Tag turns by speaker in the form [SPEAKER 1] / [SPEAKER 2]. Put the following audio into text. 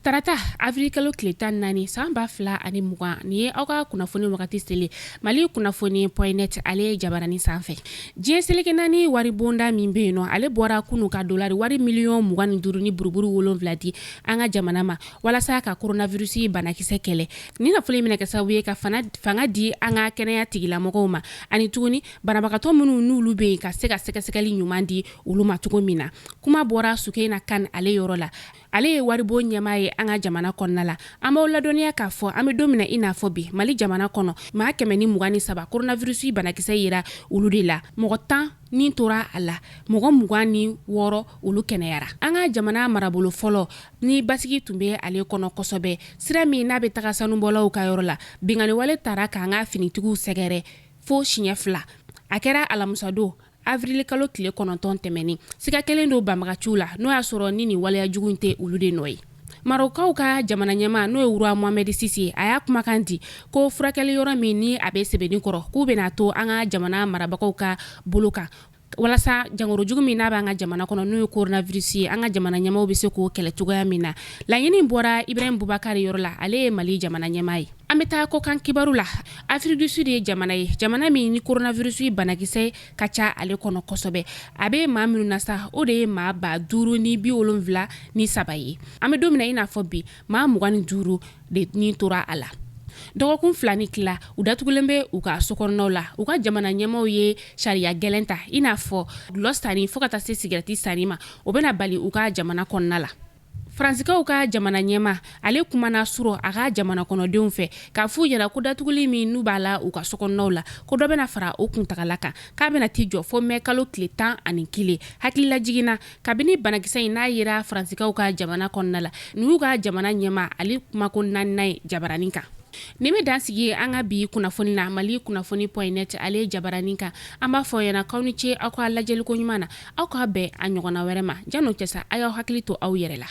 [SPEAKER 1] Tarata avril kalo tile 14 san 2020, nin ye aw ka kunnafoni wagati selen Mali kunnafoni point net ale jabaranin sanfɛ. Diɲɛ seleke naani waribonda min bɛ yen nɔ, ale bɔra kunun ka dolari wari miliyɔn 25 ni buruburu 7 di an ka jamana ma walasa ka coronavirus banakisɛ kɛlɛ. Nin nafolo in bɛna kɛ sababu ye ka fanga di an ka kɛnɛya tigilamɔgɔw ma, ani tuguni banabagatɔ minnu n'olu bɛ yen ka se ka sɛgɛsɛgɛli ɲuman di olu ma cogo min na. Kuma bɔra Sukeyina Kan ale yɔrɔ la. Ale ye waribon ɲɛmaa ye an ka jamana kɔnɔna la. An b'aw ladɔnniya k'a fɔ an bɛ don min na i n'a fɔ bi, Mali jamana kɔnɔ, maa 123 coronavirus banakisɛ yera olu de la, mɔgɔ 10 ni tora a la, mɔgɔ 26 olu kɛnɛyara. An ka jamana marabolo fɔlɔ ni basigi tun bɛ ale kɔnɔ kosɛbɛ, sira min n'a bɛ taga sanubɔlaw ka yɔrɔ la, binkanniwale taara k'an ka finitigiw sɛgɛrɛ fo siɲɛ fila. A kɛra alamisadon avril kalo tile 9 tɛmɛnen. Siga kɛlen don banbagaciw la, n'o y'a sɔrɔ ni nin waleya jugu in tɛ olu de nɔ ye. Marɔkukaw ka jamana ɲɛmaa, n'o ye roi Mohamed six ye, a y'a kumakan di ko furakɛli yɔrɔ min ni a bɛ Sebenikɔrɔ, k'u bɛna to an ka jamana marabagaw ka bolo kan walasa jangoro jugu min n'a b'an ka jamana kɔnɔ, n'o ye coronavirus ye, an ka jamana ɲɛmaaw bɛ se k'o kɛlɛ cogoya min na. Laɲini bɔra Ibrahim Boubacar yɔrɔ la, ale ye Mali jamana ɲɛmaa ye. An bɛ taa kɔkan kibaru la. Afrique du Sud ye jamana ye, jamana min ni coronavirus banakisɛ ka ca ale kɔnɔ kosɛbɛ. A bɛ maa minnu na sa, o de ye maa 5073 ye. An bɛ don min na i n'a fɔ bi, maa 25 de ni tora a la. Dɔgɔkun 2 ni tila, u datugulen bɛ u ka sokɔnɔnaw la. U ka jamana ɲɛmaaw ye sariya gɛlɛn ta, i n'a fɔ dɔlɔ sanni fo ka taa se sigɛrɛti sanni ma, o bɛna bali u ka jamana kɔnɔna la. Faransikaw ka jamana ɲɛmaa, ale kumana surɔ a ka jamana kɔnɔdenw fɛ k'a f'u ɲɛna ko datuguli min n'u b'a la u ka sokɔnɔnaw la, ko dɔ bɛna fara o kuntagala kan, k'a bɛna t'i jɔ fo mɛ kalo tile 11. Hakililajigin na, kabini banakisɛ in n'a yera Faransikaw ka jamana kɔnɔna la, nin y'u ka jamana ɲɛmaa ale kumako naaninan ye jabaranin kan. Nin bɛ dan sigi an ka bi kunnafoni na Mali kunnafoni point net ale jabaranin kan. An b'a fɔ ɲɛna k'aw ni ce aw ka lajɛliko ɲuman na. Aw k'a bɛn a ɲɔgɔnna wɛrɛ ma. Jan'o cɛ sa, a y'aw hakili to aw yɛrɛ la.